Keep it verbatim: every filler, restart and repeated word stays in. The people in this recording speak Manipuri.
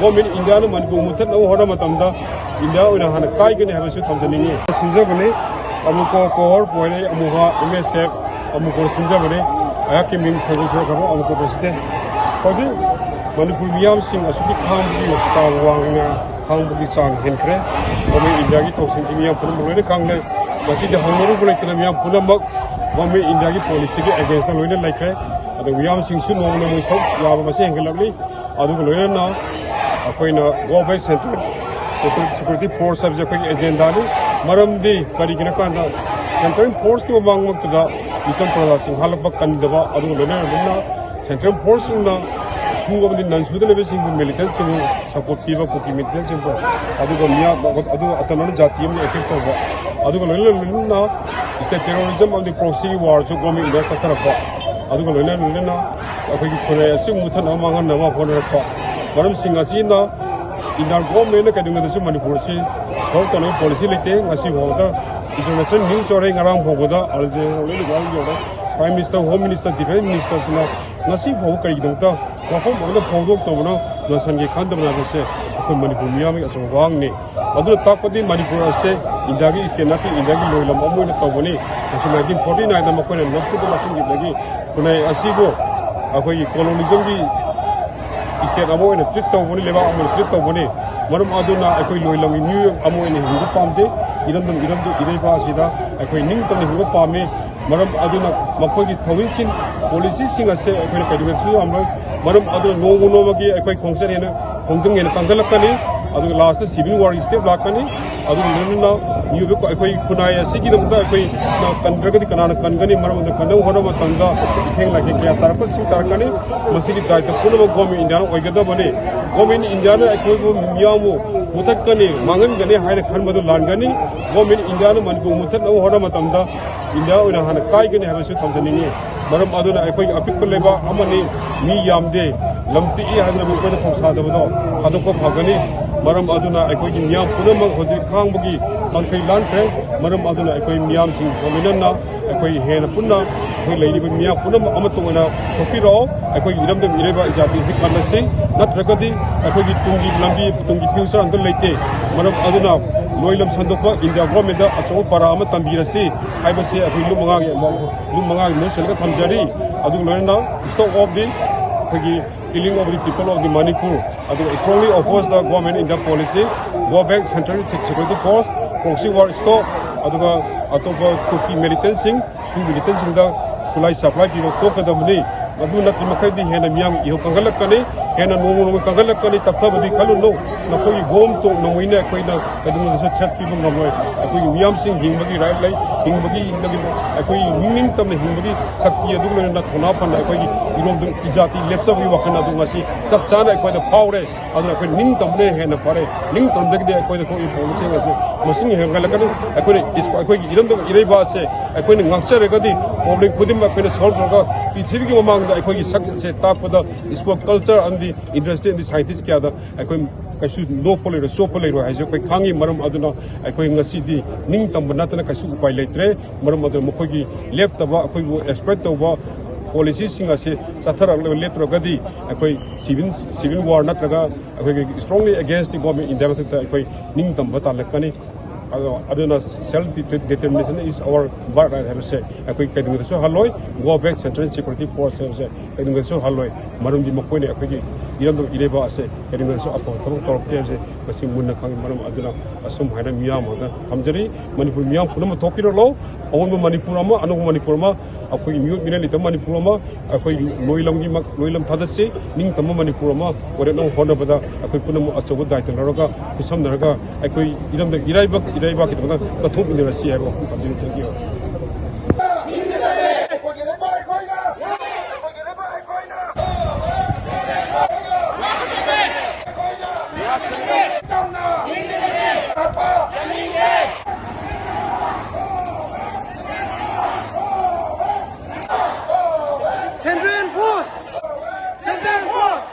ꯒꯣꯔꯃꯦꯟ ꯏꯟꯗꯤꯌꯥꯅ ꯃꯅꯤꯄꯨꯔ ꯃꯨꯠꯊꯠꯅꯕ ꯍꯣꯠꯅꯕ ꯃꯇꯝꯗ ꯏꯟꯗꯤꯌꯥ ꯑꯣꯏꯅ ꯍꯥꯟꯅ ꯀꯥꯏꯒꯅꯤ ꯍꯥꯏꯕꯁꯨ ꯊꯝꯖꯅꯤꯡꯉꯤ꯫ ꯁꯤꯟꯖꯕꯅꯤ, ꯑꯃꯨꯛꯀꯣ ꯀꯣꯍꯣꯔ ꯄꯣꯏꯔꯩ ꯑꯃꯨꯕ ꯑꯦꯝ ꯑꯦꯁ ꯑꯦꯐ ꯑꯃꯨꯛꯀꯣ ꯁꯤꯟꯖꯕꯅꯤ꯫ ꯑꯩꯍꯥꯛꯀꯤ ꯃꯤꯡ ꯁꯪꯒꯨ ꯁꯨꯔꯛꯈ꯭ꯔꯕ ꯑꯃꯨꯛꯀꯣ ꯄ꯭ꯔꯁꯤꯗꯦꯟ꯫ ꯍꯧꯖꯤꯛ ꯃꯅꯤꯄꯨꯔ ꯃꯤꯌꯥꯝꯁꯤꯡ ꯑꯁꯨꯛꯀꯤ ꯈꯥꯡꯕꯒꯤ ꯆꯥꯡ ꯋꯥꯡꯅ ꯈꯥꯡꯕꯒꯤ ꯆꯥꯡ ꯍꯦꯟꯈ꯭ꯔꯦ꯫ ꯒꯣꯔꯃꯦꯟ ꯏꯟꯗꯤꯌꯥꯒꯤ ꯊꯧꯁꯤꯜꯁꯤ ꯃꯤꯌꯥꯝ ꯄꯨꯝꯅꯃꯛ ꯂꯣꯏꯅ ꯈꯪꯂꯦ꯫ ꯃꯁꯤꯗꯤ ꯍꯧꯅꯔꯨꯕ ꯂꯩꯇꯅ ꯃꯤꯌꯥꯝ ꯄꯨꯝꯅꯃꯛ ꯒꯣꯔꯃꯦꯟ ꯏꯟꯗꯤꯌꯥꯒꯤ ꯄꯣꯂꯤꯁꯤꯒꯤ ꯑꯦꯒꯦꯟꯁꯇ ꯂꯣꯏꯅ ꯂꯩꯈ꯭ꯔꯦ꯫ ꯑꯗꯨ ꯃꯤꯌꯥꯝꯁꯤꯡꯁꯨ ꯅꯣꯡꯃ ꯅꯣꯡꯃꯒꯤ ꯁꯔꯨꯛ ꯌꯥꯕ ꯃꯁꯤꯡ ꯍꯦꯟꯒꯠꯂꯛꯂꯤ꯫ ꯑꯗꯨꯒ ꯂꯣꯏꯅꯅ ꯑꯩꯈꯣꯏꯅ GO bag centre, centre security force ꯍꯥꯏꯕꯁꯦ ꯑꯩꯈꯣꯏꯒꯤ ꯑꯦꯖꯦꯟꯗꯥꯅꯤ꯫ ꯃꯔꯝꯗꯤ ꯀꯔꯤꯒꯤꯅꯣ ꯍꯥꯏ ꯀꯥꯟꯗ ꯁꯦꯟꯇꯔ ꯐꯣꯔꯁꯀꯤ ꯃꯃꯥꯡꯃꯛꯇꯗ ꯃꯤꯆꯝ ꯄ꯭ꯔꯖꯥꯁꯤꯡ ꯍꯥꯠꯂꯛꯄ ꯀꯟꯗꯕ, ꯑꯗꯨꯒ ꯂꯣꯏꯅꯅ ꯂꯣꯏꯅꯅ ꯁꯦꯟꯇ꯭ꯔꯦꯜ ꯐꯣꯔꯁꯁꯤꯡꯅ ꯁꯨ ꯑꯃꯗꯤ ꯅꯟ ꯁꯨꯗ ꯂꯩꯕꯁꯤꯡꯕꯨ ꯃꯤꯂꯤꯇꯦꯟꯁꯤꯡꯕꯨ ꯁꯄꯣꯔꯠ ꯄꯤꯕ ꯀꯨꯀꯤ ꯃꯤꯂꯤꯇꯦꯟꯁꯤꯡꯕꯨ, ꯑꯗꯨꯒ ꯃꯤꯌꯥꯝ ꯑꯗꯨꯒ ꯑꯇꯅꯥꯅ ꯖꯥꯇꯤ ꯑꯃꯅ ꯑꯦꯇꯦꯛ ꯇꯧꯕ, ꯑꯗꯨꯒ ꯂꯣꯏꯅ ꯂꯣꯏꯅꯅ ꯁ꯭ꯇꯦꯠ ꯇꯦꯔꯣꯔꯤꯖꯝ ꯑꯃꯗꯤ ꯄ꯭ꯔꯣꯛꯁꯤꯒꯤ ꯋꯥꯔꯁꯨ ꯒꯣꯔꯃꯦꯟ ꯏꯟꯗꯤꯌꯥ ꯆꯠꯊꯔꯛꯄ, ꯑꯗꯨꯒ ꯂꯣꯏꯅ ꯂꯣꯏꯅꯅ ꯑꯩꯈꯣꯏꯒꯤ ꯈꯨꯟꯅꯥꯏ ꯑꯁꯤ ꯃꯨꯊꯠꯅꯕ ꯃꯥꯡꯍꯟꯅꯕ ꯍꯣꯠꯅꯔꯛꯄ ꯃꯔꯝꯁꯤꯡ ꯑꯁꯤꯅ ꯏꯟꯗꯤꯌꯥ ꯒꯣꯔꯃꯦꯟꯅ ꯀꯩꯗꯧꯉꯩꯗꯁꯨ ꯃꯅꯤꯄꯨꯔ ꯑꯁꯤ ꯁꯣꯜꯕ ꯇꯧꯅꯕ ꯄꯣꯂꯤꯁꯤ ꯂꯩꯇꯦ꯫ ꯉꯁꯤ ꯐꯥꯎꯕꯗ ꯏꯟꯇꯔꯅꯦꯁꯅꯦꯜ ꯅ꯭ꯌꯨꯁ ꯌꯧꯔꯦ, ꯉꯔꯥꯡ ꯐꯥꯎꯕꯗ ꯑꯜ ꯖꯖꯤꯔꯥ ꯂꯣꯏꯅ ꯌꯧꯔꯦ꯫ Prime minister, home minister, defence ꯃꯤꯅꯤꯁꯇꯔꯁꯤꯅ ꯉꯁꯤ ꯐꯥꯎꯕ ꯀꯔꯤꯒꯤꯗꯃꯛꯇ ꯋꯥꯐꯝ ꯑꯃꯗ ꯐꯣꯡꯗꯣꯛꯇꯕꯅꯣ, ꯅꯣꯟꯁꯟꯒꯤ ꯈꯟꯗꯕꯅ ꯍꯥꯏꯕꯁꯦ ꯑꯩꯈꯣꯏ ꯃꯅꯤꯄꯨꯔ ꯃꯤꯌꯥꯝꯒꯤ ꯑꯆꯧꯕ ꯋꯥꯍꯪꯅꯤ꯫ ꯑꯗꯨꯅ ꯇꯥꯛꯄꯗꯤ ꯃꯅꯤꯄꯨꯔ ꯑꯁꯦ ꯏꯟꯗꯤꯌꯥꯒꯤ ꯁ꯭ꯇꯦꯠ ꯅꯠꯇꯦ, ꯏꯟꯗꯤꯌꯥꯒꯤ ꯂꯣꯏꯂꯝ ꯑꯃ ꯑꯣꯏꯅ ꯇꯧꯕꯅꯤ꯫ ꯃꯁꯤ ꯅꯥꯏꯟꯇꯤꯟ ꯐꯣꯔꯇꯤ ꯅꯥꯏꯟꯗ ꯃꯈꯣꯏꯅ ꯅꯝꯐꯨꯗ ꯂꯧꯁꯤꯟꯈꯤꯕꯗꯒꯤ ꯈꯨꯟꯅꯥꯏ ꯑꯁꯤꯕꯨ ꯑꯩꯈꯣꯏꯒꯤ ꯀꯣꯂꯣꯅꯤꯖꯝꯒꯤ ꯁ꯭ꯇꯦꯠ ꯑꯃ ꯑꯣꯏꯅ ꯇ꯭ꯔꯤꯠ ꯇꯧꯕꯅꯤ, ꯂꯩꯕꯥꯛ ꯑꯃ ꯑꯣꯏꯅ ꯇ꯭ꯔꯤꯠ ꯇꯧꯕꯅꯤ꯫ ꯃꯔꯝ ꯑꯗꯨꯅ ꯑꯩꯈꯣꯏ ꯂꯣꯏꯂꯝꯒꯤ ꯃꯤꯑꯣꯏ ꯑꯃ ꯑꯣꯏꯅ ꯍꯤꯡꯕ ꯄꯥꯝꯗꯦ꯫ ꯏꯔꯝꯗꯝ ꯏꯔꯝꯗꯝ ꯏꯔꯩꯕꯥꯛ ꯑꯁꯤꯗ ꯑꯩꯈꯣꯏ ꯅꯤꯡꯇꯝꯅ ꯍꯤꯡꯕ ꯄꯥꯝꯃꯤ꯫ ꯃꯔꯝ ꯑꯗꯨꯅ ꯃꯈꯣꯏꯒꯤ ꯊꯧꯑꯣꯏꯁꯤꯡ, ꯄꯣꯂꯤꯁꯤꯁꯤꯡ ꯑꯁꯦ ꯑꯩꯈꯣꯏꯅ ꯀꯩꯗꯧꯉꯩꯗꯁꯨ ꯌꯥꯝꯂꯣꯏ꯫ ꯃꯔꯝ ꯑꯗꯨꯅ ꯅꯣꯡꯃ ꯅꯣꯡꯃꯒꯤ ꯑꯩꯈꯣꯏ ꯈꯣꯡꯖꯦꯜ ꯍꯦꯟꯅ ꯈꯣꯡꯖꯪ ꯍꯦꯟꯅ ꯀꯟꯈꯠꯂꯛꯀꯅꯤ꯫ ꯑꯗꯨꯒ ꯂꯥꯁꯇ ꯁꯤꯚꯤꯜ ꯋꯥꯔꯒꯤ ꯁ꯭ꯇꯦꯞ ꯂꯥꯛꯀꯅꯤ꯫ ꯑꯗꯨꯒ ꯂꯣꯏꯅꯅ ꯃꯤꯑꯣꯏꯕ ꯑꯩꯈꯣꯏ ꯈꯨꯟꯅꯥꯏ ꯑꯁꯤꯒꯤꯗꯃꯛꯇ ꯑꯩꯈꯣꯏꯅ ꯀꯟꯗ꯭ꯔꯒꯗꯤ ꯀꯅꯥꯅ ꯀꯟꯒꯅꯤ? ꯃꯔꯝ ꯑꯗꯨꯅ ꯀꯟꯅꯕ ꯍꯣꯠꯅꯕ ꯃꯇꯝꯗ ꯏꯊꯦꯡ ꯂꯥꯏꯊꯦꯡ ꯀꯌꯥ ꯇꯥꯔꯛꯄꯁꯤꯡ ꯇꯥꯔꯛꯀꯅꯤ꯫ ꯃꯁꯤꯒꯤ ꯗꯥꯏꯇ ꯄꯨꯝꯅꯃꯛ ꯒꯣꯔꯃꯦꯟ ꯏꯟꯗꯤꯌꯥꯅ ꯑꯣꯏꯒꯗꯕꯅꯤ꯫ ꯒꯣꯔꯃꯦꯟ ꯏꯟꯗꯤꯌꯥꯅ ꯑꯩꯈꯣꯏꯕꯨ ꯃꯤꯌꯥꯝꯕꯨ ꯃꯨꯊꯠꯀꯅꯤ, ꯃꯥꯡꯍꯟꯒꯅꯤ ꯍꯥꯏꯅ ꯈꯟꯕꯗꯨ ꯂꯥꯟꯒꯅꯤ꯫ ꯒꯣꯔꯃꯦꯟ ꯏꯟꯗꯤꯌꯥꯅ ꯃꯅꯤꯄꯨꯔ ꯃꯨꯊꯠꯅꯕ ꯍꯣꯠꯅꯕ ꯃꯇꯝꯗ ꯏꯟꯗꯤꯌꯥ ꯑꯣꯏꯅ ꯍꯥꯟꯅ ꯀꯥꯏꯒꯅꯤ ꯍꯥꯏꯕꯁꯨ ꯊꯝꯖꯅꯤꯡꯉꯤ꯫ ꯃꯔꯝ ꯑꯗꯨꯅ ꯑꯩꯈꯣꯏꯒꯤ ꯑꯄꯤꯛꯄ ꯂꯩꯕꯥꯛ ꯑꯃꯅꯤ, ꯃꯤ ꯌꯥꯝꯗꯦ, ꯂꯝ ꯄꯤꯛꯏ ꯍꯥꯏꯗꯨꯅ ꯃꯈꯣꯏꯅ ꯊꯧꯁꯥꯗꯕꯗꯣ ꯊꯥꯗꯣꯛꯄ ꯐꯒꯅꯤ꯫ ꯃꯔꯝ ꯑꯗꯨꯅ ꯑꯩꯈꯣꯏꯒꯤ ꯃꯤꯌꯥꯝ ꯄꯨꯝꯅꯃꯛ ꯍꯧꯖꯤꯛ ꯈꯥꯡꯕꯒꯤ ꯄꯥꯡꯈꯩ ꯂꯥꯟꯈ꯭ꯔꯦ꯫ ꯃꯔꯝ ꯑꯗꯨꯅ ꯑꯩꯈꯣꯏ ꯃꯤꯌꯥꯝꯁꯤꯡꯒ ꯂꯣꯏꯅꯅ ꯑꯩꯈꯣꯏ ꯍꯦꯟꯅ ꯄꯨꯟꯅ ꯑꯩꯈꯣꯏ ꯂꯩꯔꯤꯕ ꯃꯤꯌꯥꯝ ꯄꯨꯝꯅꯃꯛ ꯑꯃꯠꯇ ꯑꯣꯏꯅ ꯊꯣꯛꯄꯤꯔꯛꯑꯣ꯫ ꯑꯩꯈꯣꯏꯒꯤ ꯏꯔꯝꯗꯝ ꯏꯔꯩꯕꯥꯛ ꯏꯖꯥꯇꯤꯁꯤ ꯀꯜꯂꯁꯤ, ꯅꯠꯇ꯭ꯔꯒꯗꯤ ꯑꯩꯈꯣꯏꯒꯤ ꯇꯨꯡꯒꯤ ꯂꯝꯕꯤ, ꯇꯨꯡꯒꯤ future ꯑꯝꯇ ꯂꯩꯇꯦ꯫ ꯃꯔꯝ ꯑꯗꯨꯅ ꯂꯣꯏ ꯂꯝ ꯁꯟꯗꯣꯛꯄ ꯏꯟꯗꯤꯌꯥ governmentꯗ ꯑꯆꯧꯕ ꯄꯔꯥ ꯑꯃ ꯇꯝꯕꯤꯔꯁꯤ ꯍꯥꯏꯕꯁꯤ ꯑꯩꯈꯣꯏ ꯂꯨꯞ ꯃꯉꯥꯒꯤ, ꯂꯨꯞ ꯃꯉꯥꯒꯤ ꯃꯣꯠꯁꯜꯂꯒ ꯊꯝꯖꯔꯤ꯫ ꯑꯗꯨꯒ ꯂꯣꯏꯅꯅ stop of the ꯑꯩꯈꯣꯏꯒꯤ killing of the people of the Manipur, ꯑꯗꯨꯒ strongly oppose the government India policy, go back Central Security Force, proxy war stop, ꯑꯗꯨꯒ ꯑꯇꯣꯞꯄ ꯀꯨꯀꯤ militantꯁꯤꯡ, ꯁꯨ militantꯁꯤꯡꯗ ꯈꯨꯠꯂꯥꯏ supply ꯄꯤꯕ ꯇꯣꯛꯀꯗꯕꯅꯤ꯫ ꯑꯗꯨ ꯅꯠꯇ꯭ꯔ ꯃꯈꯩꯗꯤ ꯍꯦꯟꯅ ꯃꯤꯌꯥꯝꯒꯤ ꯏꯍꯧ ꯀꯟꯈꯠꯂꯛꯀꯅꯤ, ꯍꯦꯟꯅ ꯅꯣꯡꯃ ꯅꯣꯡꯃ ꯀꯟꯈꯠꯂꯛꯀꯅꯤ꯫ ꯇꯞꯊꯕꯗꯤ ꯈꯜꯂꯨꯅꯨ, ꯅꯈꯣꯏꯒꯤ ꯕꯣꯝ ꯇꯣꯛ ꯅꯣꯡꯃꯩꯅ ꯑꯩꯈꯣꯏꯅ ꯀꯩꯗꯧꯅꯨꯡꯗꯁꯨ threat ꯄꯤꯕ ꯉꯝꯂꯣꯏ꯫ ꯑꯩꯈꯣꯏꯒꯤ ꯃꯤꯌꯥꯝꯁꯤꯡ ꯍꯤꯡꯕꯒꯤ right ꯂꯩ, ꯍꯤꯡꯕꯒꯤ, ꯑꯩꯈꯣꯏ ꯅꯤꯡꯅꯤꯡ ꯇꯝꯅ ꯍꯤꯡꯕꯒꯤ ꯁꯛꯇꯤ ꯑꯗꯨ ꯂꯣꯏꯅꯅ ꯊꯧꯅꯥ ꯐꯅ ꯑꯩꯈꯣꯏꯒꯤ ꯏꯔꯣꯝꯗꯣꯝ ꯏꯖꯥꯇꯤ ꯂꯦꯞꯆꯕꯒꯤ ꯋꯥꯈꯜ ꯑꯗꯨ ꯉꯁꯤ ꯆꯞ ꯆꯥꯅ ꯑꯩꯈꯣꯏꯗ ꯐꯥꯎꯔꯦ꯫ ꯑꯗꯨꯅ ꯑꯩꯈꯣꯏ ꯅꯤꯡꯇꯝꯕꯅ ꯍꯦꯟꯅ ꯐꯔꯦ꯫ ꯅꯤꯡꯇꯝꯗꯒꯤꯗꯤ ꯑꯩꯈꯣꯏꯗ ꯊꯣꯛꯏꯕ ꯄ꯭ꯔꯣꯕ꯭ꯂꯦꯝꯁꯤꯡ ꯑꯁꯤ ꯃꯁꯤꯡ ꯍꯦꯟꯒꯠꯂꯛꯀꯅꯤ꯫ ꯑꯩꯈꯣꯏꯅ ꯏꯁ-, ꯑꯩꯈꯣꯏꯒꯤ ꯏꯔꯝꯗꯝ ꯏꯔꯩꯕꯥꯛ ꯑꯁꯦ ꯑꯩꯈꯣꯏꯅ ꯉꯥꯛꯆꯔꯒꯗꯤ ꯄ꯭ꯔꯣꯕ꯭ꯂꯦꯝ ꯈꯨꯗꯤꯡꯃꯛ ꯑꯩꯈꯣꯏꯅ ꯁꯣꯜꯕ ꯇꯧꯔꯒ ꯄ꯭ꯔꯤꯊꯤꯕꯤꯒꯤ ꯃꯃꯥꯡꯗ ꯑꯩꯈꯣꯏꯒꯤ ꯁꯛ ꯑꯁꯦ ꯇꯥꯛꯄꯗ ꯏꯁꯄꯣꯔꯠ ꯀꯜꯆꯔ ꯑꯃꯗꯤ ꯏꯟꯗꯁꯇ꯭ꯔꯤ ꯑꯃꯗꯤ ꯁꯥꯏꯟꯇꯤꯁ ꯀꯌꯥꯗ ꯑꯩꯈꯣꯏ ꯀꯩꯁꯨ ꯅꯣꯞꯄ ꯂꯩꯔꯣꯏ, ꯆꯣꯞꯄ ꯂꯩꯔꯣꯏ ꯍꯥꯏꯁꯦ ꯑꯩꯈꯣꯏ ꯈꯪꯉꯤ꯫ ꯃꯔꯝ ꯑꯗꯨꯅ ꯑꯩꯈꯣꯏ ꯉꯁꯤꯗꯤ ꯅꯤꯡꯇꯝꯕ ꯅꯠꯇꯅ ꯀꯩꯁꯨ ꯎꯄꯥꯏ ꯂꯩꯇ꯭ꯔꯦ꯫ ꯃꯔꯝ ꯑꯗꯨꯅ ꯃꯈꯣꯏꯒꯤ ꯂꯦꯞꯇꯕ, ꯑꯩꯈꯣꯏꯕꯨ exploit ꯇꯧꯕ ꯄꯣꯂꯤꯁꯤꯁꯤꯡ ꯑꯁꯤ ꯆꯠꯊꯔꯛꯂꯒ ꯂꯦꯞꯇ꯭ꯔꯒꯗꯤ ꯑꯩꯈꯣꯏ civil, civil war ꯅꯠꯇ꯭ꯔꯒ ꯑꯩꯈꯣꯏꯒꯤ strongly against the government India ꯃꯊꯛꯇ ꯑꯩꯈꯣꯏ ꯅꯤꯡꯇꯝꯕ ꯇꯥꯜꯂꯛꯀꯅꯤ꯫ ꯑꯗꯣ, ꯑꯗꯨꯅ self determination is our birthright ꯍꯥꯏꯕꯁꯦ ꯑꯩꯈꯣꯏ ꯀꯩꯗꯧꯉꯩꯗꯁꯨ ꯍꯜꯂꯣꯏ꯫ Go back Central Security Force ꯍꯥꯏꯕꯁꯦ ꯀꯩꯗꯧꯉꯩꯗꯁꯨ ꯍꯜꯂꯣꯏ꯫ ꯃꯔꯝꯗꯤ ꯃꯈꯣꯏꯅ ꯑꯩꯈꯣꯏꯒꯤ ꯏꯔꯝꯗꯝ ꯏꯔꯩꯕꯥꯛ ꯑꯁꯦ ꯀꯩꯗꯧꯉꯩꯗꯁꯨ ꯑꯐꯕ ꯊꯕꯛ ꯇꯧꯔꯛꯇꯦ ꯍꯥꯏꯕꯁꯦ ꯃꯁꯤ ꯃꯨꯟꯅ ꯈꯪꯉꯤ꯫ ꯃꯔꯝ ꯑꯗꯨꯅ ꯑꯁꯨꯝ ꯍꯥꯏꯅ ꯃꯤꯌꯥꯝ ꯑꯃꯗ ꯊꯝꯖꯔꯤ꯫ ꯃꯅꯤꯄꯨꯔ ꯃꯤꯌꯥꯝ ꯄꯨꯝꯅꯃꯛ ꯊꯣꯛꯄꯤꯔꯛꯂꯣ꯫ ꯑꯑꯣꯟꯕ ꯃꯅꯤꯄꯨꯔ ꯑꯃ, ꯑꯅꯧꯕ ꯃꯅꯤꯄꯨꯔ ꯑꯃ, ꯑꯩꯈꯣꯏ ꯃꯤꯑꯣꯠ ꯃꯤꯅ ꯂꯩꯇꯕ ꯃꯅꯤꯄꯨꯔ ꯑꯃ, ꯑꯩꯈꯣꯏ ꯂꯣꯏꯂꯝꯒꯤ ꯃꯛ-, ꯂꯣꯏꯂꯝ ꯊꯥꯗꯠꯁꯤ, ꯅꯤꯡꯇꯝꯕ ꯃꯅꯤꯄꯨꯔ ꯑꯃ ꯑꯣꯏꯔꯛꯅꯕ ꯍꯣꯠꯅꯕꯗ ꯑꯩꯈꯣꯏ ꯄꯨꯝꯅꯃꯛ ꯑꯆꯧꯕ ꯗꯥꯏꯇ ꯂꯧꯔꯒ, ꯈꯨꯠꯁꯝꯅꯔꯒ ꯑꯩꯈꯣꯏ ꯏꯔꯝꯗꯝ ꯏꯔꯩꯕꯥꯛ, ꯏꯔꯩꯕꯥꯛꯀꯤꯗꯃꯛꯇ ꯀꯠꯊꯣꯛꯃꯤꯟꯅꯔꯁꯤ ꯍꯥꯏꯕ ꯋꯥꯐꯝ ꯊꯝꯖꯔꯤ꯫ Thank you꯫ Central Force! Central Force!